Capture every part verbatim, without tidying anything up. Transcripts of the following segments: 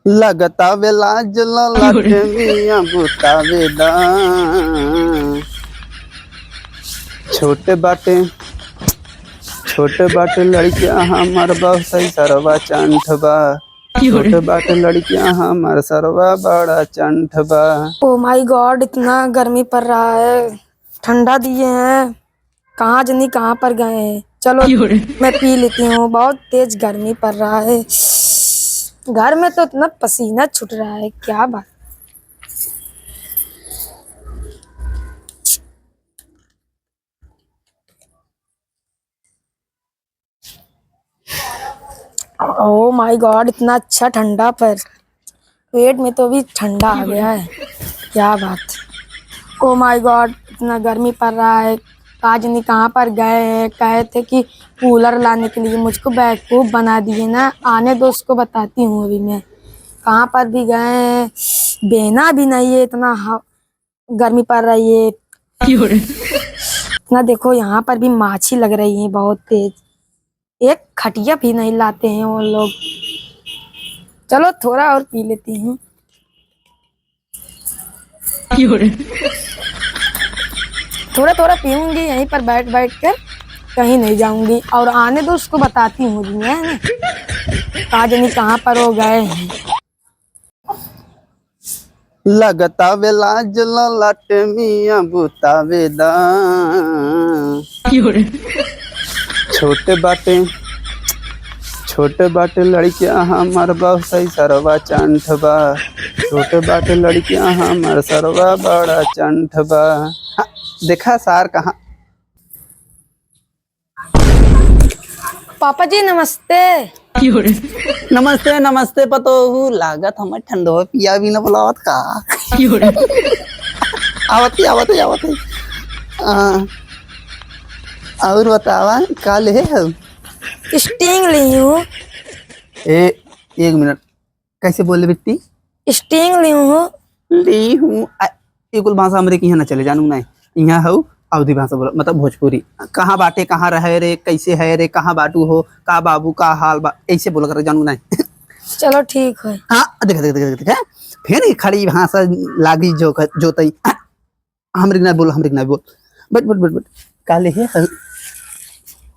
लगतावे लाज ललाट मियाँ बुतावे दा। छोट बाटे, छोट बाटे लड़किया हमार बहुत सही सरवा चंठ बा। छोट बाटे लड़किया हमार सरवा बड़ा चंठ बा। Oh my God, इतना गर्मी पड़ रहा है, ठंडा दिए हैं, कहाँ जनी कहाँ पर गए हैं। चलो, मैं पी लेती हूँ, बहुत तेज गर्मी पड़ रहा है। घर में तो इतना पसीना छूट रहा है, क्या बात। Oh my God, इतना अच्छा ठंडा पर पेट में तो भी ठंडा आ गया है, क्या बात। Oh my God, इतना गर्मी पड़ रहा है, का जनी कहाँ पर गए हैं, कहे थे कि कूलर लाने के लिए, मुझको बेवकूफ़ बना दिए ना। आने दो, उसको बताती हूँ अभी मैं। कहाँ पर भी गए हैं, बेना भी नहीं है, इतना ह-, गर्मी पड़ रही है। ना देखो, यहाँ पर भी माछी लग रही है बहुत तेज। एक खटिया भी नहीं लाते हैं वो लोग। चलो, थोड़ा और पी लेती हूँ। थोड़ा थोड़ा पीऊंगी यहीं पर बैठ बैठ कर, कहीं नहीं जाऊंगी। और आने दो, उसको बताती हूँ मैं, है ना, का जनी कहाँ पर हो गए हैं। लगतावे लाज ललाट मियाँ बुतावे दा। छोट बाटे, छोट बाटे लड़किया हमार बहुत सही सरवा चंठ बा। छोट बाटे लड़किया हमार सरवा बड़ा चंठ बा। हाँ, देखा सार कहाँ। पापा जी, नमस्ते। नमस्ते, नमस्ते पतोहू, लागत हमर ठंडवा पिया भी न बुलावत का। आवत ही, आवत ही, आवत ही। हाँ। और बतावा, का लेहे हउ? Sting ली हूँ। ए, एक मिनट, कैसे बोले बिट्टी? Sting ली हूँ। ली हूँ। आ, ये कुल भाषा हमरे के यहाँ ना चले, जानू नहीं। यहाँ हउ अवधी भाषा बोला, मतलब भोजपुरी। कहाँ बाटे, कहाँ रहे रे, कैसे है रे, कहाँ बाटू हो, का बाबू, का हाल बा, ऐसे बोला कर, जानू नहीं। चलो ठीक है। हाँ, देख, देख, देख, देख, देख, फिर ये खड़ी भाषा लागी जो, जोतई। हमरे के ना बोल, हमरे के ना बोल। बट, बट, बट, बट। का लेहे हउ?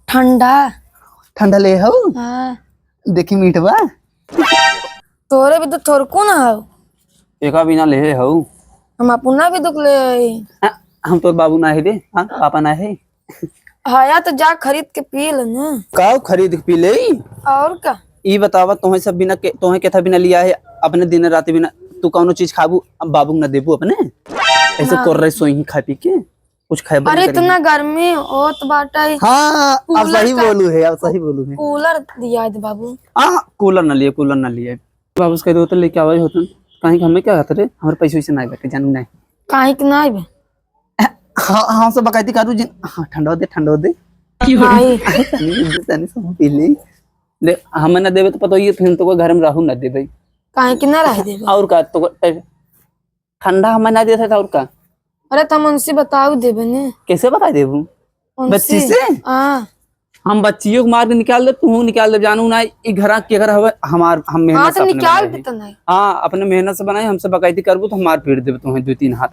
ठंडा। ठंडा लेहे हउ? हाँ। देखी मीठ बा। तोरे भी तो थोरको ना हउ। एका बिना लेहे हउ। हम अपना भी दुख ले आई। हाँ, हम तोर बाबू ना है दे। हाँ, पापा ना है। हाँ, या तो जा खरीद के पी ले ना। का खरीद के पी ले? और का? ई बतावा, तोहे सब बिना के, तोहे केथा बिना लिया है, अपने दिन रात बिना तू कौनो चीज खाबू, अब बाबू न देबू अपने? ऐसे ना। कर रहे सोई ही खा पी के, कुछ खाए बंद अरे, करेंगे। इतना गर्मी होत बाटे। हाँ, अब कूलर सही का बोलू है, अब सही बोलू है। कूलर दिया दे बाबू। हाँ, कूलर ना लिए, कूलर ना लिए। बाबू से कह दे होते लेके आवे होते, काहे कि हमें क्या कहते रे, हमारे पैसे वैसे ना बैठे, जानू नहीं। काहे कि ना बे? हाँ, हाँ, सब बकायदी काटू जिन। हाँ, ठंडा दे, ठंडा दे। भाई। अरे, तनी दे, तनी सब पी ले। ले, हमें ना देबे तो पता ही है, फिर तो कोई घर में रहू ना देबे। काहे कि ना रह देबे? और का, तो को-, ठंडा हमें ना देता था, और का? अरे, तो हम उनसे बताऊ देबे ने। कैसे बता देबू? उनसे? बच्ची से? हाँ। हम बच्चियों को मार के निकाल दे, तू निकाल दे, जानू ना, ई घरा के घर हवे, हमार, हम मेहनत हाँ, से तो अपने निकाल बनाए देता हैं। नहीं। हाँ, अपने मेहनत से बनाए, हमसे बकैती करबू तो हम मार पीट देबे तुम्हें दो तीन हाथ।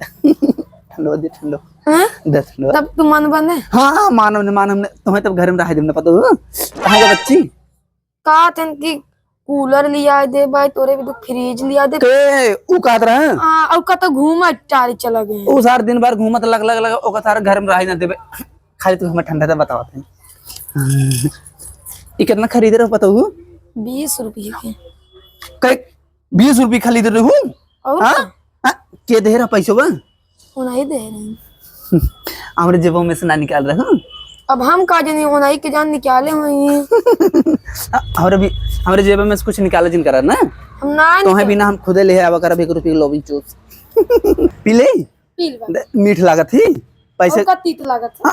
ठंडो दे, ठंडो। हाँ? दे ठंडो। तब तू मन बने? हाँ, हाँ, मानव ने, मानव ने, तुम्हें तब घर में रह देबे ना, पता हो? कहाँ का बच्ची? का तन की कूलर लिया दे भाई, तोरे भी तो फ्रिज लिया दे। के, ऊ कहत रहे? हाँ, और का तो घूमा टारी चला गए। ऊ सार दिन भर घूमत लग, लग, लग, ओकर सारे घर में रह ना देबे। खाली तू हमें ठंडा से बतावत है। ई कितना खरीदे रहो पता हो? बीस रुपये के। कई बीस रुपये खरीदे रहू? और हाँ? का? हाँ? के दे रहा पैसवा? वो नहीं दे रहे। हमरे जेबों में से ना निकाल रहू? अब हम का जानी, वो नहीं के जान निकाले हुई। हमरे भी, हमरे जेब में से कुछ निकाले जिन करा ना। हम ना तोहे निकाल- बिना हम खुदे ले आवा करब एक रुपये लोभी चूस। पी ले? पी लेबा। दे, मीठ लागत ही। पैसे और का तीत लागत है?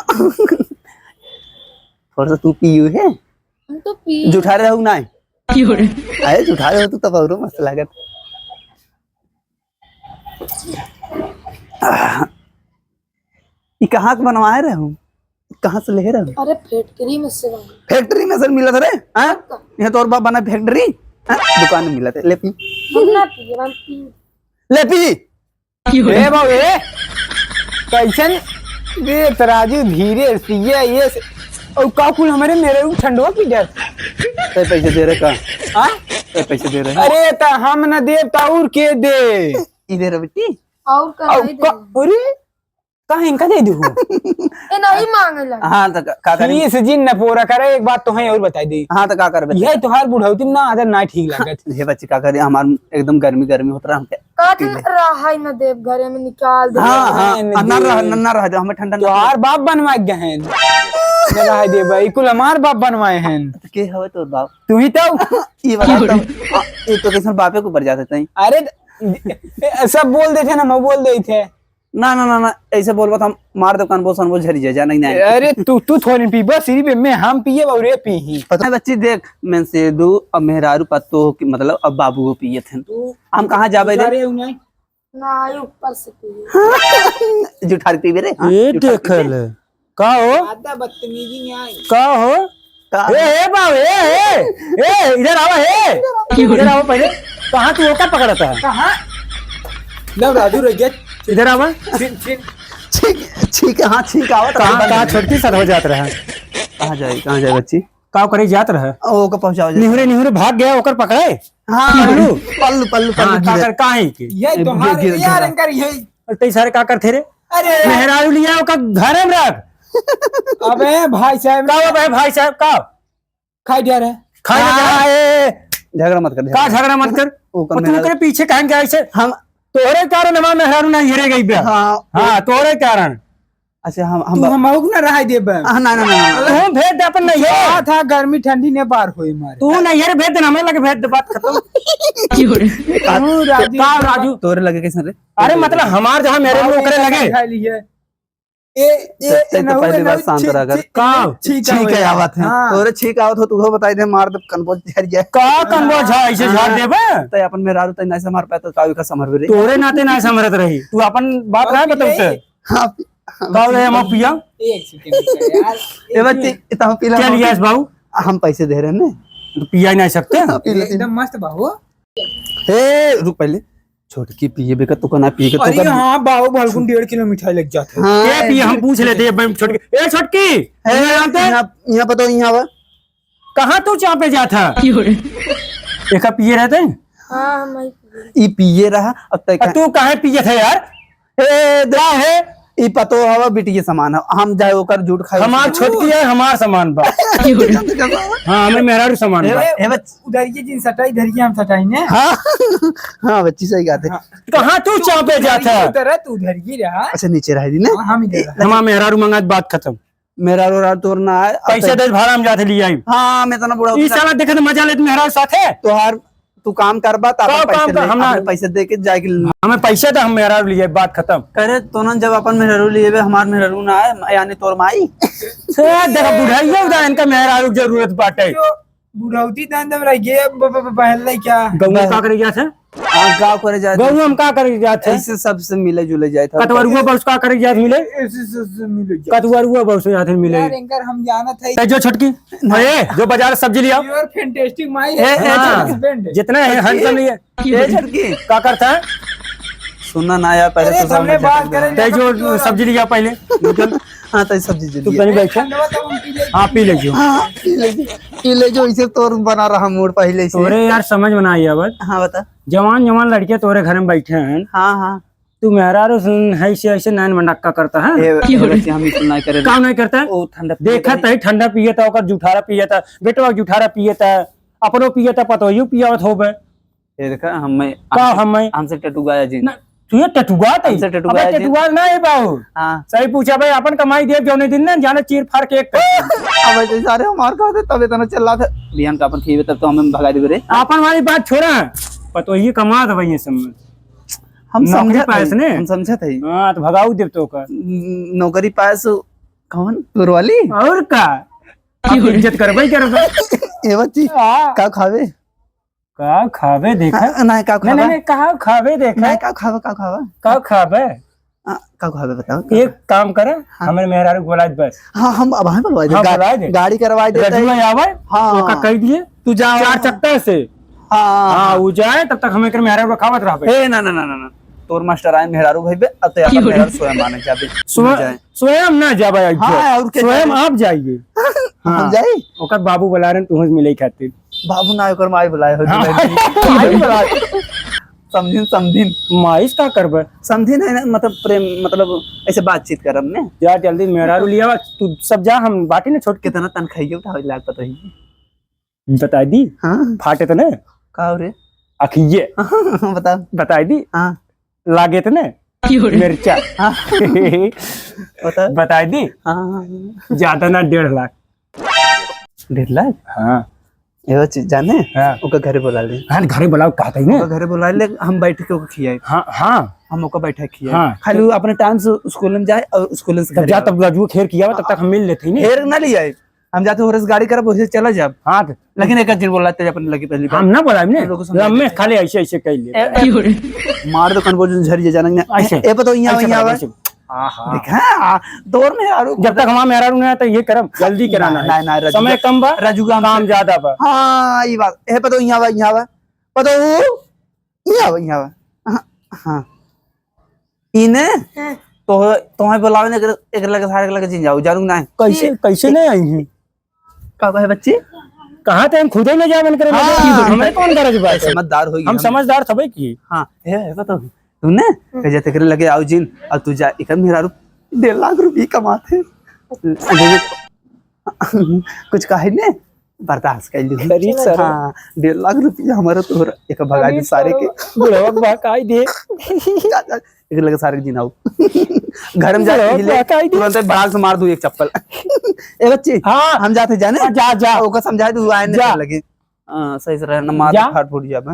थोड़ा सा तू पीयू है? हम तो पी जुठा रहे हो ना? अरे जुठा रहे हो तू तब औरो मस्त लागत। आह, ई कहाँ के बनवाए रहे हो? कहाँ से ले रहे हो? अरे फैक्ट्री में से बना। फैक्ट्री में से मिला था रे? हाँ? कहाँ? यहाँ तो और बाप बना फैक्ट्री? हाँ? दुकान में मिला था, ले पी। ना पिए, हम पी। ले पी। ए बाबू, ए। कैसन? रे तराजू, धीरे से, ये, ये से। और का कुल हमारे मेरे को ठंडवा पी जात। ते पैसे दे रहे का? हाँ? ते पैसे दे रहे? अरे, त हम न देब, त और के दे? इधर बेटी। और का और नहीं का, देब? अरे, का इनका दे दू? ए, नहीं मांगे लगे। हाँ, तो का, का करी? ये से जिन न पूरा करे, एक बात तो है और बताई दी। हाँ, तो का करबे? ये तोहार बुढ़ौती में ना आदत ना ठीक लागत। हे बच्ची, का करी, हमार एकदम गर्मी, गर्मी होत रहा हमके। काट पी ले। रहा है ना देव, घरे में निकाल दे। हाँ, हाँ, नहीं, आ, ना रह, नहीं। ना, ना रह जाओ, हमें ठंडा ना तोहार बाप बनवा गए हैं। ना रह दे भाई, कुल हमार बाप बनवाए हैं। तो के हवे तोर बाप? तू ही तो। ये बता तो, आ, ये तो कैसन बापे के ऊपर जाते तई? अरे, ए, सब बोल देते ना, मैं बोल देते। ना, ना, ना, ना, ऐसे बोलबा त हम मार देब, कनबो सनबो झरी जाए, जाने कि नहीं। अरे, तू, तू थोड़ी पीबा, सिर्फ मैं, हम पिए और ये पी ही। पता है बच्ची, देख, मैं से दू, अब मेहरारू पत्तो हो कि, मतलब, अब बाबू हो पिए थे। तू हम कहाँ जाबे रे? अरे, उ नहीं। ना, ये ऊपर से पिए। जुठार पीबे रे, हाँ, ये जुठार देख पीबे। ले। का हो? ज्यादा बदतमीजी नहीं आई। का हो? का? ए, ए, बाबू, ए, ए, ए, इधर आवा, ए। इधर आवा पहले। कहाँ तू ओकर पकड़ता है? कहाँ? लो, राजू रह गया। इधर आवा। छिन, छिन। छींक, छींक, हाँ, छींक आवत कहाँ, रहा। कहाँ छोटकी सर हो जात रहा? कहाँ जाए, कहाँ जाए बच्ची? का करे जात रहा? ओ, ओकर पहुँचाओ जाए। निहुरे, निहुरे भाग गया, ओकर पकड़े? हाँ, पल्लू? पल्लू, पल्लू, हाँ, पल्लू, का गिरे। कर, कहाँ है के? ये ये तुम्हारे गिर यार, गया। इनकर ये और तई सारे का करते रे? अरे। मेहरारू लिया ओका घरे में रख। अबे भाई साहब। का हो बे भाई साहब, का? खाई जा रहे। खाई जा रहे। ए, झगड़ा मत कर, का झगड़ा। झगड़ा मत कर? वो कर वो तू मेहरारू। ओकरे पीछे काहे के ऐसे? हम तोहरे कारण हमार मेहरारू ना हेरे गई बे। हाँ। हाँ, तोहरे कारण। अच्छा, हम, हम तू बा- हम आउक ना रहाई देबे। हाँ, ना, ना, ना, ना। तू भेज दे अपन नैहर। हाँ, था गर्मी ठंडी ने बार होई मारे। तू नैहर भेज दे ना, हमें लगे भेज दे, बात खत्म। क्यों रे? तू राजू। का राजू? तोरे लगे कैसन रे? अरे मतलब हमार जहाँ मेहरारू ओकरे लगे। समझा लिए। ए, ए, ते, ते तो नहु पहली में बार नहु शांत छी-, रह कर। छी-, का? छी-, ठीक है, आवत है। हाँ। तोरे छींक आवत हो, तू हो बताई दे, मार दे, कनबो झर जाए। का कनबो झा-, ऐसे झाड़ हाँ। देबे? ते अपन मेहरारू ते नहीं संभार पाए, तो का का संभारबे रे? तोरे नाते ना संभरत रही। तू अपन बात ना बतौते। हाँ, पी-, हाँ, का हो रहे हम पिया? एक सेकंड यार। ए बच्ची, इतना पी ले क्या हम। लिया इस बाबू? हम पैसे दे रहे हैं ना। तो पिया ही नहीं सकते। हाँ, पी ले, पी ले। एकदम मस्त बाबू। ए, रुक पहले। छोटकी पिए बेका, तो ना पिए के, तो अरे का हाँ, बाबू, भलकुन डेढ़ किलो मिठाई लग जात है। हाँ, ए, पिए, हम पूछ लेते हैं, भाई, छोटकी। ए, छोटकी, ए, यहाँ आते? यहाँ, यहाँ बताओ, यहाँ आवा। कहाँ तू चापे जात है? एका पिए रहते हैं? हाँ, हम वही पिए। ई पिए रहा, अब तय अब का तू काहे पिए थे यार? ए, दे-, का है? ई पतो हवा बिटिये समान है, हम जाए ओकर जूठ खाए। हमार छोटकी है, हमार समान बा। हाँ, हमें मेहरारू समान ए, बा। ए, बच- उधर ये जिन सटाई, इधर ये हम सटाई ने। हाँ, हाँ, बच्ची सही बात है। हाँ। कहाँ तू चापे जात है? उधर है, तू उधर ये रहा। अच्छा, नीचे रह दी ने। हाँ, हम इधर रहा। हमार मेहरारू मंगा, बात खत्म। मेहरारू तोर ना आए, अब पैसे तो दे, भाड़ा हम जाते ले आई। हाँ, मैं इतना बूढ़ा ई होता साला देखे तो मजा लेत मेहरारू साथे। तोहार तू काम करबा, त का अपन पैसे काम कर, ले, हम ना अपन पैसे दे के जाए के। हमें पैसे दे, हम मेहरारू लिए, बात खत्म। करे तो ना, जब अपन मेहरारू लिए बे, हमार मेहरारू ना आए, यानी तोर माई। से देखा, बुढ़ाइया उधर इनका मेहरारू के जरूरत बाटे। जो बुढ़ौती दान दम रह गए, ब-, ब-, ब-, बहन ले क्या? गौवा बस। का करे जात है? हाँ, गाँव करे जात है। गौवा हम का करे जात है? ऐसे सबसे मिले जुले जात है। कतवरुआ बस का करे जात मिले? ऐसे सबसे मिले जात है। कतवरुआ बस जात है मिले। यार, इनकर हम जानत है। ते जो छोटकी। नहीं। ए, जो बाजार से सब्जी लिया। Your fantastic my ए, ए, husband। जितना है, handsome नहीं है। ए, छोटकी। का करता है? सुनना ना यार, पहले अरे, तो सामने सामने बात करें, ते जो सब्जी लिया पहले, निकल। हाँ, तो सब्जी जो तू लिया। तनी बैठ। ठंडवा तो हम पी लेते हाँ, पी ले जो। हाँ, पी ले जो, पी ले जो, इसे तोर बना रहा मूड पहले से। अरे यार, समझ में ना आई अब। हाँ, बता। जवान, जवान लड़के तोरे घर में बैठे हैं। हाँ, हाँ। तू मेहरारू सुन, है से ऐसे नैन मंडक्का करता है? ए, ए, बच्चे, हम बिल्कुल नहीं करे। काम नहीं करता है? ओ, ठंडा पिए देखा था। तही ठंडा पिए था, ओकर जुठारा पिए था, बेटवा जुठारा पिए था, अपनो पिए था, पतोहियो पियावत होबे। ये देखा, हम, मैं, का हमसे, हम, मैं? हमसे टटुगाया जी। ना, तू ये टटुगात है? हमसे टटुगाया अबे जी। टटुगा ना है बाबू। हाँ। सही पूछा भाई, अपन कमाई दे, जौने दिन ना, जाने चीर फाड़ के एक कर। अब ऐसे सारे हमार कहते, तब इतना चिल्लात है। बिहान का अपन खीबे, तब तो हमें भगा देबे रे। अपन वाली बात छोड़ा, पतोहिए कमात भाई ये सब में। हम नौकरी समझत पायस हई, ने? हम समझत हई। हाँ, तो भगाऊ देब तो का। न-, नौकरी पायस कौन? तोर वाली? और का? आप इज्जत करबे ही करबे। ए बच्ची, हाँ। का खावे? का खावे देखा? हाँ, नहीं, का नहीं, खावे? नहीं, नहीं, का खावे देखा? नहीं, का खावे, का खावे? का खावे? आ, का खावे बताओ, का एक खावे? काम करे, हाँ। हमारे मेहरारू को बुलाए बस। हाँ, हम अब हमें बुलवाए दे। हाँ, गा-, बुलाए दे। गाड़ी करवाए देते रजुआ हैं। आवे, हाँ। ओका कह दिए, तू जा। चार चक्का से। हाँ, हाँ, हाँ। उ जाए, तब तक हम एकर मेहरारू रखावत रहबे। ए, ना, ना, ना, ना, ना। तोर मास्टर आए, मेहरारू भइबे, अब तो अपन मेहरारू स्वयं आने जाबे। स्वयं, जाए। स्वयं ना जाबे, आज हाँ, जाए। और क्या स्वयं जाए? आप जाइए। हम हाँ। जाई? ओकर बाबू बुला रहे हैं, तुहसे मिले खातिर। बाबू ना, ओकर माई बुलाए हो, हाँ। दुल्हन जी। माई बुलाए। समधिन, समधिन। माई से का करबे? समधिन है ना, मतलब प्रेम, मतलब ऐसे बातचीत करब ने। जा जल्दी मेहरारू लियावा, तू सब जा, हम बाटी ने छोट। कितना तनखाइये उठावे लाग पता ही। बताई दी? हाँ। फाटे त ने? का हो रे? अखिये। बता। बताई दी? हाँ। लागे त ने? क्यों रे? मिर्चा। हाँ। बता। बताई दी? हाँ, हाँ, हाँ। ज्यादा ना, डेढ़ लाख। डेढ़ लाख? हाँ। एगो चीज जाने? हाँ। ओकर घरे बुला ले। हाँ, घरे बुलाओ, कहते ही ने। ओकर घरे बुला ले, हम बैठ के ओकर खियाए। हाँ, हाँ। हम ओकर बैठा खियाए। हाँ। खाली वो अपने टाइम से स्कूल में जाए और स्कूल से तब घरे जा, आवे। तब रजुआ खेर किया हुआ, तब तक हम मिल लेते ही ने। हेर ना लियाए। हम जाते हो रस गाड़ी करब, वैसे चला जाब। हाँ, तो लेकिन एक दिन बोला तेरे अपन लगी पहली बार। हम ना बोलाइब ने, हम लोग को समझा लम्बे देते। खाली ऐसे, ऐसे कह ले। ए, ए, मार दो कन बोल झरिए जानेंगे। ऐसे। ए, बताओ, यहाँ, ऐसे यहाँ, बताओ, यहाँ। ऐसे। आहा। देख, हाँ, आ, दौर में यार, जब तक हमारा मेहरारू ना आए, तो ये करब, जल्दी कराना है। ना, ना, राजू समय का, कम बा, राजू का काम हमसे ज्यादा बा। हाँ, ये बात। ए, बताओ, यहाँ बा, यहाँ बा। बताओ, यहाँ बा, यहाँ बा। हाँ, हाँ। इने? हाँ। तो, तोहे बोलावे ने, एकर, एकर लगे, सारे के लगे जिन जाओ, जानू ना। कैसे, कैसे नहीं आई हैं? का कहे बच्ची? कहाँ थे हम खुदे न जावन करे, हाँ। हमें कौन गरज बा? समझदार होई हम। समझदार थबे की। हाँ, हे, हे, बताओ। तूने? हम्म। कहे जाते करे लगे आओ जिन, और तू जा, इकर मेहरारू डेढ़ लाख रुपये कमाते। कुछ कहे ने, बर्दाश्त कर लू। खरी सर। हाँ, डेढ़ लाख रुपया हमारा तोहरा, एक भगा दी सारे के। बुढ़वा के भगाई दे। जा, जा, एक लगे सारे के जिनाऊ। घर में जाके बुढ़वा के भगाई दे। तुरंत भड़ाक से मार दू एक चप्पल। ए बच्ची, हाँ। हम जाते जाने? हाँ, जा, जा। ओका समझा दू, आए जा। नहीं लगे। हाँ, सही से रहे, न मार जा। फाट फूट जाबे।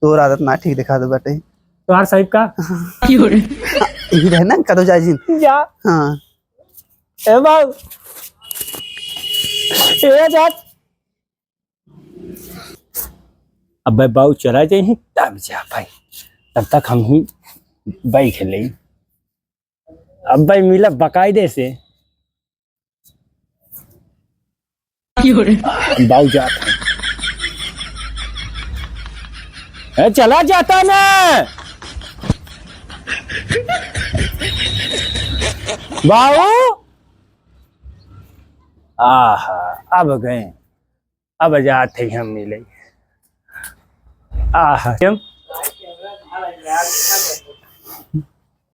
तोर आदत ना ठीक दिखा दे बाटे। तोहार साहिब का? यही रहे ना, कदो जाए जिन। जा। हाँ। ए बाऊ। ए जात। अबे बाऊ चला जाइहीं, तब जा भाई। तब तक हम ही बैठ ले। अबे मिला बकायदे से। बाऊ जात है। ए, चला जाता ना। बाऊ। आहा, अब गए, अब जात है हम मिले। आहा, हम